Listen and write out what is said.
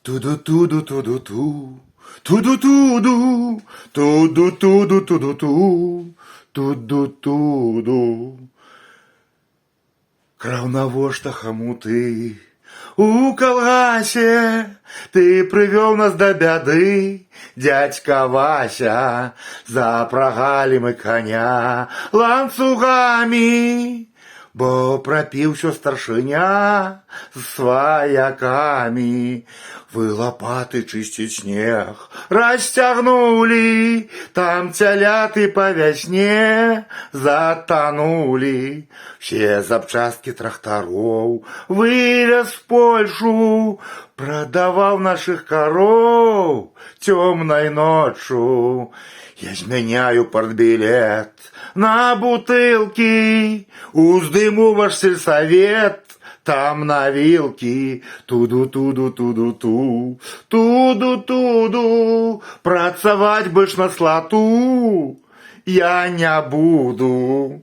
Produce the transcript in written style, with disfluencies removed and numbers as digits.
Туду-туду-туду-ту, туду-туду, туду-туду-туду-ту, туду-туду. Краў, навошта хамуты у калгасе? Ты прывёў нас да бяды, дзядзька Вася. Запрагалі мы каня ланцугамі, бо прапіўся старшыня з сваякамі. Вы лапаты чысціць снег расцягнулі, там цяляты па вясне затанулі. Все запчасткі трактароў вывез в Польшу, прадаваў нашых кароў цёмнай ноччу. Я змяняю партбілет на бутылкі, уздыму ваш сельсовет там на вілкі. Туду-туду-туду-ту, туду-туду, працаваць больш на слату я не буду.